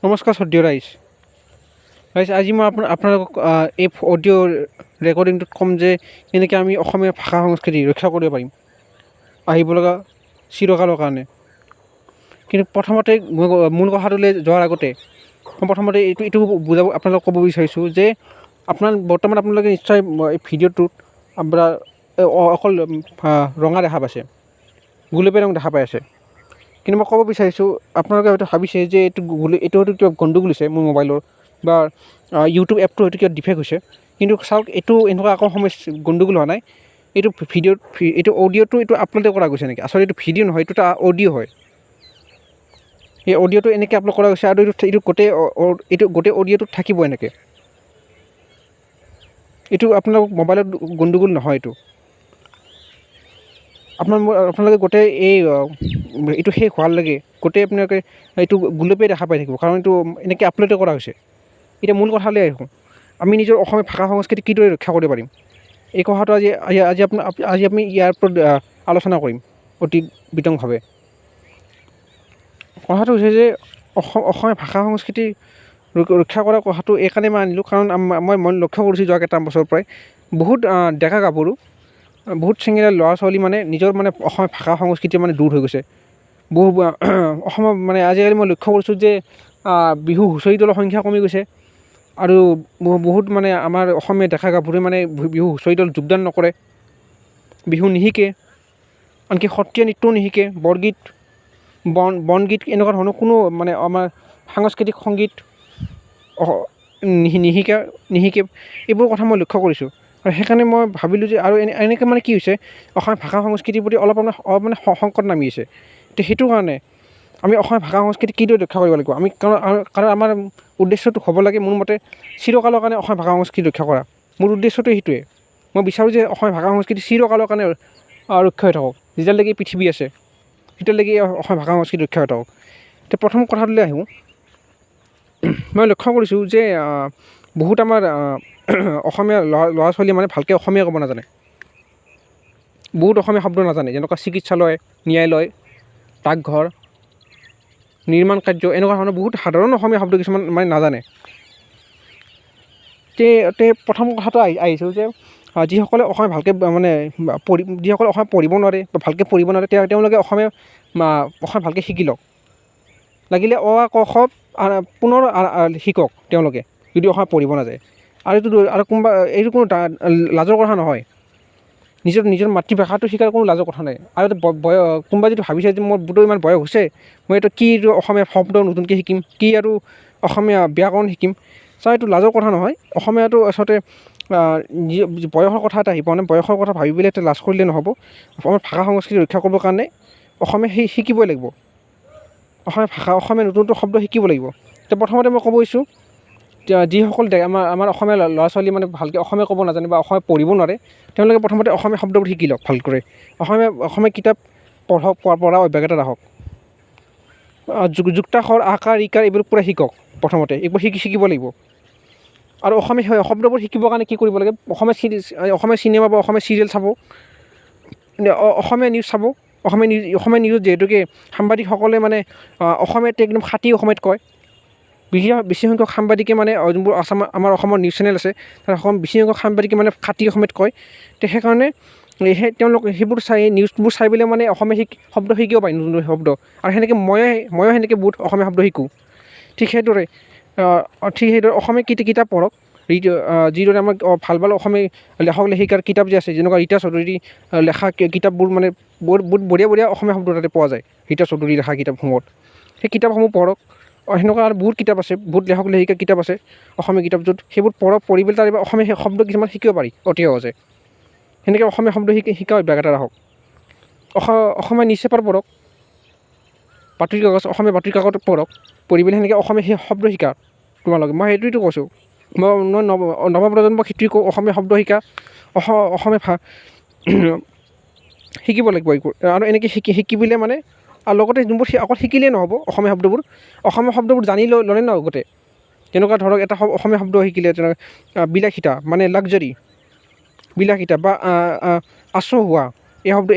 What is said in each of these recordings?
নমস্কাৰ শ্ৰদ্ধেয় ৰাইজ ৰাইজ, আজি মই আপোনালোকক এই অডিঅ' ৰেকৰ্ডিংটোত ক'ম যে কেনেকৈ আমি অসমীয়া ভাষা সংস্কৃতি ৰক্ষা কৰিব পাৰিম আহিব লগা চিৰকালৰ কাৰণে। কিন্তু প্ৰথমতে মই মূল কথাটোলৈ যোৱাৰ আগতে মই প্ৰথমতে এইটো এইটো বুজাব আপোনালোকক ক'ব বিচাৰিছোঁ যে বৰ্তমান আপোনালোকে নিশ্চয় এই ভিডিঅ'টোত আপোনাৰ অকল ৰঙা দেখা পাইছে, গুলপীয়া ৰং দেখা পাই আছে। কিন্তু মই ক'ব বিচাৰিছোঁ, আপোনালোকে হয়তো ভাবিছে যে এইটো হয়তো কিবা গণ্ডগোল হৈছে মোৰ মোবাইলৰ বা ইউটিউব এপটো হয়তো কিবা ডিফেক্ট হৈছে। কিন্তু চাওক, এইটো এনেকুৱা একো সমস্যা গণ্ডগোল হোৱা নাই। এইটো ভিডিঅ'ত এইটো অডিঅ'টো এইটো আপলোড কৰা গৈছে নেকি? আচলতে এইটো ভিডিঅ' নহয়, এইটো এটা অডিঅ' হয়। এই অডিঅ'টো এনেকৈ আপলোড কৰা গৈছে আৰু এইটো গোটেই অডিঅ'টোত থাকিব এনেকৈ। এইটো আপোনালোক মোবাইলত গণ্ডগোল নহয়। এইটো আপোনালোকে গোটেই এইটো শেষ হোৱালৈকে গোটেই আপোনালোকে এইটো গুলপীয়া দেখা পাই থাকিব, কাৰণ এইটো এনেকৈ আপলোড কৰা হৈছে। এতিয়া মূল কথালৈ আহোঁ, আমি নিজৰ অসমীয়া ভাষা সংস্কৃতি কিদৰে ৰক্ষা কৰিব পাৰিম, এই কথাটো আজি আজি আজি আপোনাৰ আজি আমি ইয়াৰ ওপৰত আলোচনা কৰিম অতি বিতংভাৱে। কথাটো হৈছে যে অসমীয়া ভাষা সংস্কৃতি ৰক্ষা কৰা কথাটো এইকাৰণে মই আনিলোঁ, কাৰণ মই মই লক্ষ্য কৰিছোঁ যোৱা কেইটামান বছৰৰ পৰাই বহুত ডেকা গাভৰু, বহুত চেঙেলীয়া ল'ৰা ছোৱালী মানে নিজৰ মানে অসমীয়া ভাষা সংস্কৃতি মানে দূৰ হৈ গৈছে। বহু অসমৰ মানে আজিকালি মই লক্ষ্য কৰিছোঁ যে বিহু হুঁচৰি দলৰ সংখ্যা কমি গৈছে আৰু বহুত মানে আমাৰ অসমীয়া ডেকা গাভৰুৱে মানে বিহু হুঁচৰি দল যোগদান নকৰে, বিহু নিশিকে, আনকি সত্ৰীয়া নৃত্যও নিশিকে, বৰগীত, বনগীত এনেকুৱা ধৰণৰ কোনো মানে আমাৰ সাংস্কৃতিক সংগীত নিশিকে নিশিকে এইবোৰ কথা মই লক্ষ্য কৰিছোঁ। আৰু সেইকাৰণে মই ভাবিলোঁ যে আৰু এনেকৈ মানে কি হৈছে, অসমীয়া ভাষা সংস্কৃতিৰ প্ৰতি অলপ মানে অলপ মানে সংকট নামি আহিছে। তো সেইটো কাৰণে আমি অসমীয়া ভাষা সংস্কৃতি কিদৰে ৰক্ষা কৰিব লাগিব আমি, কাৰণ আমাৰ উদ্দেশ্যটো হ'ব লাগে মোৰ মতে চিৰকালৰ কাৰণে অসমীয়া ভাষা সংস্কৃতি ৰক্ষা কৰা। মোৰ উদ্দেশ্যটো সেইটোৱে। মই বিচাৰোঁ যে অসমীয়া ভাষা সংস্কৃতি চিৰকালৰ কাৰণে ৰক্ষা হৈ থাকক। যেতিয়ালৈকে পৃথিৱী আছে তেতিয়ালৈকে অসমীয়া ভাষা সংস্কৃতি ৰক্ষা হৈ থাকক। এতিয়া প্ৰথম কথাটোলৈ আহোঁ। মই লক্ষ্য কৰিছোঁ যে বহুত আমাৰ অসমীয়া ল'ৰা ছোৱালীয়ে মানে ভালকৈ অসমীয়া ক'ব নাজানে, বহুত অসমীয়া শব্দ নাজানে, যেনেকুৱা চিকিৎসালয়, ন্যায়ালয়, ডাকঘৰ, নিৰ্মাণ কাৰ্য, এনেকুৱা ধৰণৰ বহুত সাধাৰণ অসমীয়া শব্দ কিছুমান মানে নাজানে। তে প্ৰথম কথাটো আহিছোঁ যে যিসকলে অসমীয়া ভালকৈ মানে পঢ়ি, যিসকলে অসমীয়া পঢ়িব নোৱাৰে বা ভালকৈ পঢ়িব নোৱাৰে, তেওঁলোকে অসমীয়া অসমীয়া ভালকৈ শিকি লওক। লাগিলে অ আ ক খ পুনৰ শিকক তেওঁলোকে, যদি অসমীয়া পঢ়িব নাজানে। আৰু এইটো আৰু কোনোবা এইটো কোনো লাজৰ কথা নহয়। নিজৰ নিজৰ মাতৃভাষাটো শিকাৰ কোনো লাজৰ কথা নাই। আৰু বয়স কোনোবা যদি ভাবিছে যে মোৰ বোলো ইমান বয়স হৈছে, মই এইটো কি এইটো অসমীয়া শব্দ নতুনকৈ শিকিম, কি আৰু অসমীয়া ব্যাকৰণ শিকিম, চা এইটো লাজৰ কথা নহয়। অসমীয়াটো আচলতে বয়সৰ কথা এটা আহি পোৱা নাই। বয়সৰ কথা ভাবি পেলাই লাজ কৰিলে নহ'ব। অসমীয়া ভাষা সংস্কৃতি ৰক্ষা কৰিবৰ কাৰণে অসমীয়া শিকিবই লাগিব। অসমীয়া ভাষা, অসমীয়া নতুন নতুন শব্দ শিকিব লাগিব। এতিয়া প্ৰথমতে মই ক'ব বিচাৰিছোঁ, যিসকল আমাৰ আমাৰ অসমীয়া ল'ৰা ছোৱালী মানে ভালকৈ অসমীয়া ক'ব নাজানে বা অসমীয়া পঢ়িব নোৱাৰে, তেওঁলোকে প্ৰথমতে অসমীয়া শব্দবোৰ শিকি লওক ভালকৈ। অসমীয়া অসমীয়া কিতাপ পঢ়ক, পঢ়া অভ্যাস এটা ৰাখক। যুক্তাক্ষৰ, আকাৰ ইকাৰ এইবোৰ পূৰা শিকক প্ৰথমতে, এইবোৰ শিকিব লাগিব। আৰু অসমীয়া শব্দবোৰ শিকিবৰ কাৰণে কি কৰিব লাগে, অসমীয়া অসমীয়া চিনেমা বা অসমীয়া চিৰিয়েল চাব, অসমীয়া নিউজ চাব। অসমীয়া নিউজত যিহেতুকে সাংবাদিকসকলে মানে অসমীয়াত একদম খাটি অসমীয়াত কয়। বেছি বেছি সংখ্যক সাংবাদিকে মানে যোনবোৰ আমাৰ অসমৰ নিউজ চেনেল আছে, তাৰ অসম বেছি সংখ্যক সাংবাদিকে মানে খাটি অসমীয়াত কয়। তো সেইকাৰণে সেই তেওঁলোক সেইবোৰ চাই, নিউজবোৰ চাই পেলাই মানে অসমীয়া শব্দ শিকিব পাৰি, নতুন নতুন শব্দ। আৰু সেনেকৈ ময়ো সেনেকৈ বহুত অসমীয়া শব্দ শিকোঁ। ঠিক সেইদৰে অসমীয়া কিতাপ পঢ়ক। যিদৰে আমাক ভাল ভাল অসমীয়া লেখক লেখিকাৰ কিতাপ যে আছে, যেনেকুৱা ৰীতা চৌধুৰী লেখা কিতাপবোৰ মানে বহুত বহুত বঢ়িয়া বঢ়িয়া অসমীয়া শব্দ তাতে পোৱা যায় ৰীতা চৌধুৰী লেখা কিতাপসমূহত। সেই কিতাপসমূহ পঢ়ক। সেনেকুৱা আৰু বহুত কিতাপ আছে, বহুত লেখক লেখিকাৰ কিতাপ আছে অসমীয়া কিতাপ, য'ত সেইবোৰ পঢ়ক। পঢ়ি পেলাই তাৰ অসমীয়া সেই শব্দ কিছুমান শিকিব পাৰি অতি সহজে। সেনেকৈ অসমীয়া শব্দ শিকা অভ্যাস এটা ৰাখক। অসমীয়া নিউজ পেপাৰ পঢ়ক, বাতৰি কাগজ, অসমীয়া বাতৰি কাকত পঢ়ক। পঢ়ি পেলাই সেনেকৈ অসমীয়া সেই শব্দ শিকা তোমালোকে। মই সেইটোৱেতো কৈছোঁ, মই মই নৱপ্ৰজন্মক সেইটোৱে কওঁ, অসমীয়া শব্দ শিকা, অসমীয়া শিকিব লাগিব এইবোৰ। আৰু এনেকৈ শিকি পেলাই মানে আৰু লগতে যোনবোৰ অকল শিকিলেই নহ'ব অসমীয়া শব্দবোৰ, অসমীয়া শব্দবোৰ জানি ল'লে ন আগতে। তেনেকুৱা ধৰক এটা অসমীয়া শব্দ শিকিলে, তেনেকুৱা বিলাসিতা মানে লাক্সাৰী, বিলাসিতা বা আচহুৱা,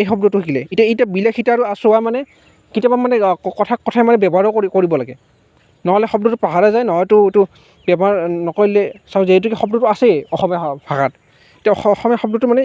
এই শব্দটো শিকিলে। এতিয়া এতিয়া বিলাসিতা আৰু আচহুৱা মানে কেতিয়াবা মানে কথা কথাই মানে ব্যৱহাৰো কৰিব লাগে। নহ'লে শব্দটো পাহৰা যায়, নহয়তো এইটো ব্যৱহাৰ নকৰিলে চাওঁ যিহেতুকে শব্দটো আছেই অসমীয়া ভাষাত, এতিয়া অসমীয়া শব্দটো মানে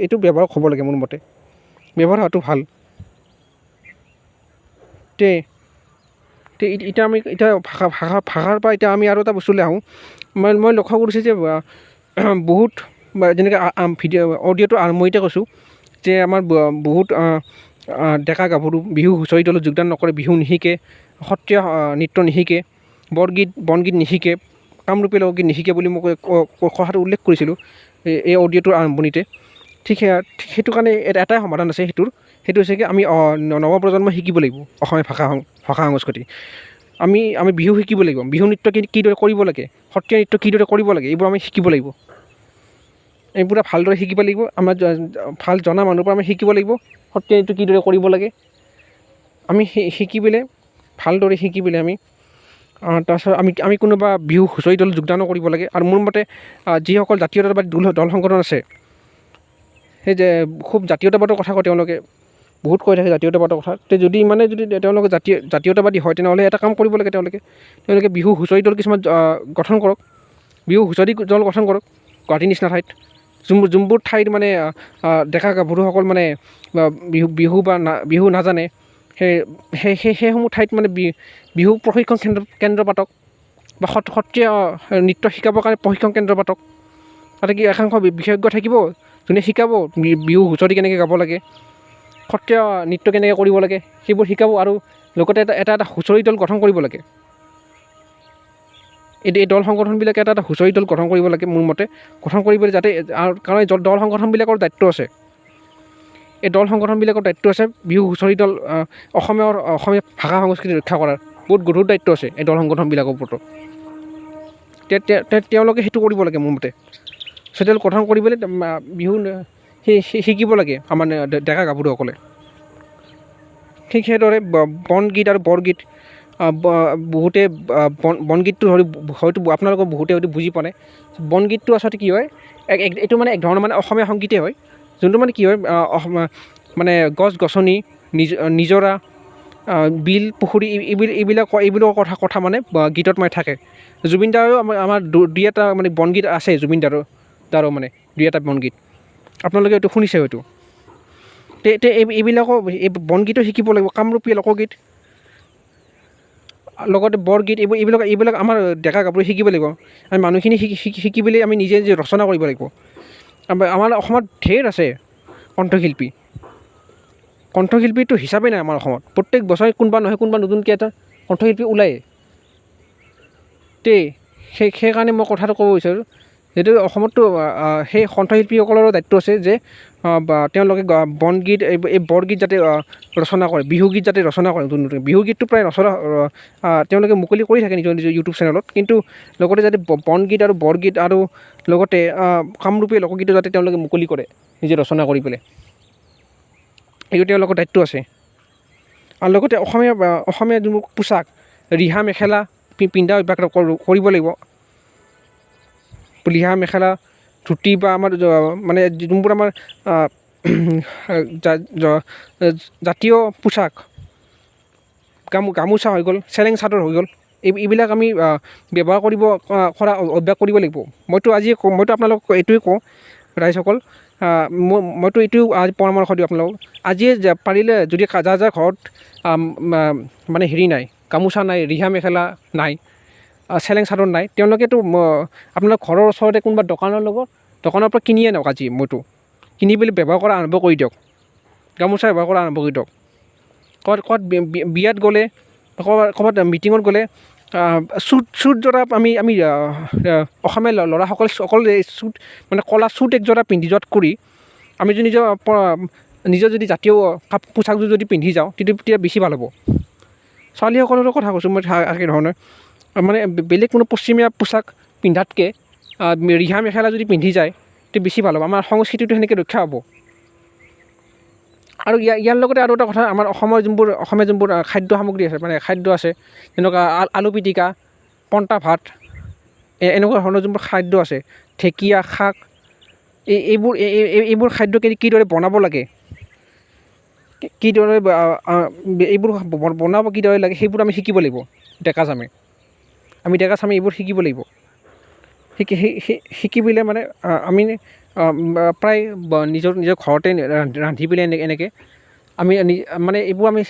এইটো ব্যৱহাৰ হ'ব লাগে মোৰ মতে, ব্যৱহাৰ হোৱাটো ভাল। তে এতিয়া আমি এতিয়া ভাষাৰ পৰা এতিয়া আমি আৰু এটা বস্তুলৈ আহোঁ। মই লক্ষ্য কৰিছোঁ যে বহুত যেনেকৈ ভিডিঅ' অডিঅ'টো আৰম্ভণিতে কৈছোঁ যে আমাৰ বহুত ডেকা গাভৰু বিহু হুঁচৰি দলত যোগদান নকৰে, বিহু নিশিকে, সত্ৰীয়া নৃত্য নিশিকে, বৰগীত বনগীত নিশিকে, কামৰূপী লোকগীত নিশিকে বুলি মই কথাটো উল্লেখ কৰিছিলোঁ এই অডিঅ'টোৰ আৰম্ভণিতে। ঠিক সেয়া, সেইটো কাৰণে এটাই সমাধান আছে সেইটোৰ, সেইটো হৈছে কি আমি নৱপ্ৰজন্মই শিকিব লাগিব অসমীয়া ভাষা সংস্কৃতি। আমি বিহু শিকিব লাগিব, বিহু নৃত্য কিদৰে কৰিব লাগে, সত্ৰীয়া নৃত্য কিদৰে কৰিব লাগে, এইবোৰ আমি শিকিব লাগিব। এই পূৰা ভালদৰে শিকিব লাগিব, আমাৰ ভাল জনা মানুহৰ পৰা আমি শিকিব লাগিব সত্ৰীয়া নৃত্য কিদৰে কৰিব লাগে। আমি শিকি পেলাই ভালদৰে শিকি পেলাই আমি তাৰপিছত আমি কোনোবা বিহু হুঁচৰি দলত যোগদানো কৰিব লাগে। আৰু মোৰ মতে যিসকল জাতীয়তাবাদী দল সংগঠন আছে, সেই যে খুব জাতীয়তাবাদৰ কথা কয়, তেওঁলোকে বহুত কৈ থাকে জাতীয়তাবাদৰ কথা। তে যদি মানে যদি তেওঁলোকে জাতীয়তাবাদী হয়, তেনেহ'লে এটা কাম কৰিব লাগে, তেওঁলোকে বিহু হুঁচৰি দল কিছুমান গঠন কৰক, বিহু হুঁচৰি দল গঠন কৰক গুৱাহাটীৰ নিচিনা ঠাইত, যোনবোৰ ঠাইত মানে ডেকা গাভৰুসকল মানে বিহু বা বিহু নাজানে, সেইসমূহ ঠাইত মানে বিহু প্ৰশিক্ষণ কেন্দ্ৰ পাতক, বা সত্ৰীয়া নৃত্য শিকাবৰ কাৰণে প্ৰশিক্ষণ কেন্দ্ৰ পাতক। তাতে কি একাংশ বিশেষজ্ঞ থাকিব যোনে শিকাব বিহু হুঁচৰি কেনেকৈ গাব লাগে, সত্ৰীয়া নৃত্য কেনেকৈ কৰিব লাগে, সেইবোৰ শিকাব। আৰু লগতে এটা এটা হুঁচৰি দল গঠন কৰিব লাগে। এই দল সংগঠনবিলাকে এটা এটা হুঁচৰি দল গঠন কৰিব লাগে মোৰ মতে, গঠন কৰি পেলাই যাতে, কাৰণ এই দল সংগঠনবিলাকৰ দায়িত্ব আছে, এই দল সংগঠনবিলাকৰ দায়িত্ব আছে বিহু হুঁচৰি দল অসমীয়া ভাষা সংস্কৃতি ৰক্ষা কৰাৰ বহুত গধুৰ দায়িত্ব আছে এই দল সংগঠনবিলাকৰ ওপৰতো। তেওঁলোকে সেইটো কৰিব লাগে মোৰ মতে। হুঁচৰি দল গঠন কৰি পেলাই বিহু শিকিব লাগে আমাৰ ডেকা গাভৰুসকলে। ঠিক সেইদৰে বনগীত আৰু বৰগীত, বহুতে বনগীতটো হয়তো আপোনালোকৰ বহুতে হয়তো বুজি পোৱা নাই। বনগীতটো আচলতে কি হয়, এইটো মানে এক ধৰণৰ মানে অসমীয়া সংগীতেই হয়, যোনটো মানে কি হয়, মানে গছ গছনি, নিজৰা, বিল পুখুৰী, এইবিলাকৰ কথা মানে গীতত মানে থাকে। জুবিন দাৰো আমাৰ দুই এটা মানে বনগীত আছে, জুবিন দাৰো মানে দুই এটা বনগীত আপোনালোকে এইটো শুনিছে হয়তো। তে এইবিলাকো এই বনগীতো শিকিব লাগিব, কামৰূপী লোকগীত লগতে বৰগীত, এইবিলাক আমাৰ ডেকা গাভৰু শিকিব লাগিব। আমি মানুহখিনি শিকি পেলাই আমি নিজে নিজে ৰচনা কৰিব লাগিব। আমাৰ অসমত ঢেৰ আছে কণ্ঠশিল্পী, কণ্ঠশিল্পীটো হিচাপেই নাই আমাৰ অসমত। প্ৰত্যেক বছৰে কোনোবা নহয় কোনোবা নতুনকৈ এটা কণ্ঠশিল্পী ওলায়েই। সেইকাৰণে মই কথাটো ক'ব বিচাৰোঁ, যিহেতু অসমততো সেই কণ্ঠশিল্পীসকলৰো দায়িত্ব আছে যে বা তেওঁলোকে বনগীত, এই বৰগীত যাতে ৰচনা কৰে, বিহুগীত যাতে ৰচনা কৰে। নতুন নতুন বিহুগীতটো প্ৰায় ৰচনা তেওঁলোকে মুকলি কৰি থাকে নিজৰ নিজৰ ইউটিউব চেনেলত, কিন্তু লগতে যাতে বনগীত আৰু বৰগীত আৰু লগতে কামৰূপী লোকগীতো যাতে তেওঁলোকে মুকলি কৰে নিজে ৰচনা কৰি পেলাই, এইটো তেওঁলোকৰ দায়িত্ব আছে। আৰু লগতে অসমীয়া যোনবোৰ পোচাক, ৰিহা মেখেলা পিন্ধা অভ্যাস কৰিব লাগিব। ৰিহা মেখেলা, ধুতি বা আমাৰ মানে যোনবোৰ আমাৰ জাতীয় পোচাক, গামোচা হৈ গ'ল, চেলেং চাদৰ হৈ গ'ল, এইবিলাক আমি ব্যৱহাৰ কৰা অভ্যাস কৰিব লাগিব। মইতো আজিয়ে কওঁ, মইতো আপোনালোকক এইটোৱে কওঁ ৰাইজসকল, মইতো এইটোও আজি পৰামৰ্শ দিওঁ আপোনালোকক, আজিয়ে পাৰিলে যদি যাৰ যাৰ ঘৰত মানে হেৰি নাই, গামোচা নাই, ৰিহা মেখেলা নাই, চেলেং চাদৰ নাই, তেওঁলোকেতো আপোনাৰ ঘৰৰ ওচৰতে কোনোবা দোকানৰ পৰা কিনি আনক আজি, মইতো কিনি পেলাই ব্যৱহাৰ কৰা আৰম্ভ কৰি দিয়ক, গামোচা ব্যৱহাৰ কৰা আৰম্ভ কৰি দিয়ক। ক'ৰবাত বিয়াত গ'লে, ক'ৰবাত মিটিঙত গ'লে চুটযোৰা আমি অসমীয়া ল'ৰাসকল অকল এই চুট মানে ক'লা চুট একযোৰা পিন্ধি যোৱাত কৰি আমি যদি নিজৰ যদি জাতীয় পোচাকযোৰ যদি পিন্ধি যাওঁ, তেতিয়া বেছি ভাল হ'ব। ছোৱালীসকলৰো কথা কৈছোঁ মই একেধৰণে, মানে বেলেগ কোনো পশ্চিমীয়া পোচাক পিন্ধাতকৈ ৰিহা মেখেলা যদি পিন্ধি যায় তেতিয়া বেছি ভাল হ'ব, আমাৰ সংস্কৃতিটো সেনেকৈ ৰক্ষা হ'ব। আৰু ইয়াৰ লগতে আৰু এটা কথা, আমাৰ অসমৰ যোনবোৰ অসমীয়া যোনবোৰ খাদ্য সামগ্ৰী আছে, মানে খাদ্য আছে যেনেকুৱা আলু পিটিকা, পন্তা ভাত, এনেকুৱা ধৰণৰ যোনবোৰ খাদ্য আছে, ঢেকীয়া শাক, এইবোৰ খাদ্য কিদৰে বনাব লাগে, কিদৰে এইবোৰ বনাব কিদৰে লাগে, সেইবোৰ আমি শিকিব লাগিব ডেকা চামে। আমি ডেকা চামে এইবোৰ শিকিব লাগিব। শিকি শিকি পেলাই মানে আমি প্ৰায় নিজৰ নিজৰ ঘৰতে ৰান্ধি পেলাই এনেকৈ আমি মানে এইবোৰ আমি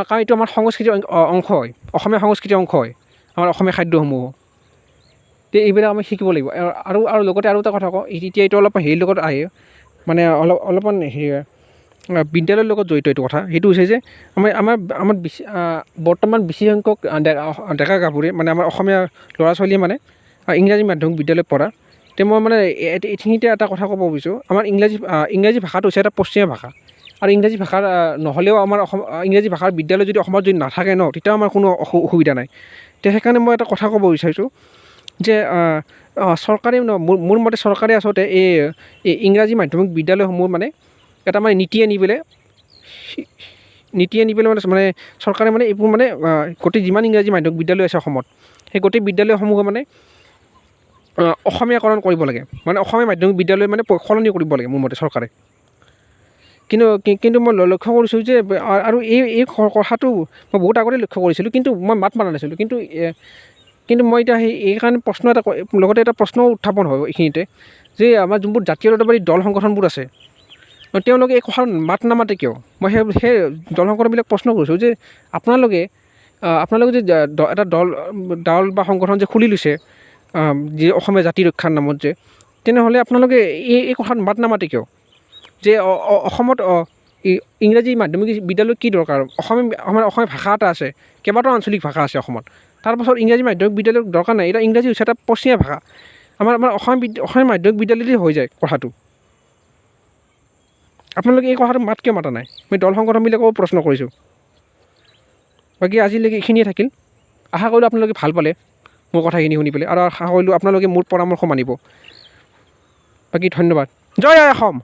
কাৰণ এইটো আমাৰ সংস্কৃতিৰ অংশ হয়, অসমীয়া সংস্কৃতিৰ অংশ হয় আমাৰ অসমীয়া খাদ্যসমূহো। তে এইবিলাক আমি শিকিব লাগিব। আৰু আৰু লগতে আৰু এটা কথা কওঁ, এতিয়া এইটো অলপ হেৰিৰ লগত আহে, মানে অলপ অলপমান হেৰি বিদ্যালয়ৰ লগত জড়িত এইটো কথা। সেইটো হৈছে যে আমাৰ আমাৰ আমাৰ বেছি বৰ্তমান বেছি সংখ্যক ডেকা গাভৰুৱে মানে আমাৰ অসমীয়া ল'ৰা ছোৱালীয়ে মানে ইংৰাজী মাধ্যমিক বিদ্যালয়ত পঢ়া। তে মই মানে এইখিনিতে এটা কথা ক'ব বিচাৰোঁ, আমাৰ ইংৰাজী ভাষাটো হৈছে এটা পশ্চিমীয়া ভাষা, আৰু ইংৰাজী ভাষাৰ নহ'লেও আমাৰ অসম ইংৰাজী ভাষাৰ বিদ্যালয় যদি অসমত যদি নাথাকে ন, তেতিয়াও আমাৰ কোনো অসুবিধা নাই। তে সেইকাৰণে মই এটা কথা ক'ব বিচাৰিছোঁ যে চৰকাৰে মোৰ মতে চৰকাৰে আচলতে এই ইংৰাজী মাধ্যমিক বিদ্যালয়সমূহ মানে এটা মানে নীতি আনি পেলাই মানে চৰকাৰে মানে এইবোৰ মানে গোটেই যিমান ইংৰাজী মাধ্যমিক বিদ্যালয় আছে অসমত, সেই গোটেই বিদ্যালয়সমূহ মানে অসমীয়াকৰণ কৰিব লাগে, মানে অসমীয়া মাধ্যমিক বিদ্যালয় মানে সলনি কৰিব লাগে মোৰ মতে চৰকাৰে। কিন্তু কিন্তু মই লক্ষ্য কৰিছোঁ যে আৰু এই কথাটো মই বহুত আগতে লক্ষ্য কৰিছিলোঁ, কিন্তু মই মাত মতা নাছিলোঁ। কিন্তু কিন্তু মই এতিয়া সেই এইকাৰণে প্ৰশ্ন এটা লগতে এটা প্ৰশ্নও উত্থাপন হয় এইখিনিতে, যে আমাৰ যোনবোৰ জাতীয়তাবাদী দল সংগঠনবোৰ আছে, তেওঁলোকে এই কথাৰ মাত নামাতে কিয়? মই সেই দল সংগঠনবিলাক প্ৰশ্ন কৰিছোঁ যে আপোনালোকে আপোনালোকে যে এটা দল দল বা সংগঠন যে খুলি লৈছে যি অসমীয়া জাতি ৰক্ষাৰ নামত যে, তেনেহ'লে আপোনালোকে এই কথাত মাত নামাতে কিয়? যে অসমত ইংৰাজী মাধ্যমিক বিদ্যালয়ৰ কি দৰকাৰ? অসমীয়া আমাৰ অসমীয়া ভাষা এটা আছে, কেইবাটাও আঞ্চলিক ভাষা আছে অসমত, তাৰপাছত ইংৰাজী মাধ্যমিক বিদ্যালয়ৰ দৰকাৰ নাই। এতিয়া ইংৰাজী হৈছে এটা পশ্চিমীয়া ভাষা, আমাৰ আমাৰ অসমীয়া মাধ্যমিক বিদ্যালয়তে হৈ যায় কথাটো। আপোনালোকে এই কথাটো মাত কিয় মাতা নাই? মই দল সংগঠনবিলাকো প্ৰশ্ন কৰিছোঁ। বাকী আজিলৈকে এইখিনিয়ে থাকিল। আশা কৰিলোঁ আপোনালোকে ভাল পালে মোৰ কথাখিনি শুনি পেলাই, আৰু আশা কৰিলোঁ আপোনালোকে মোৰ পৰামৰ্শ মানিব। বাকী ধন্যবাদ। জয় আই অসম।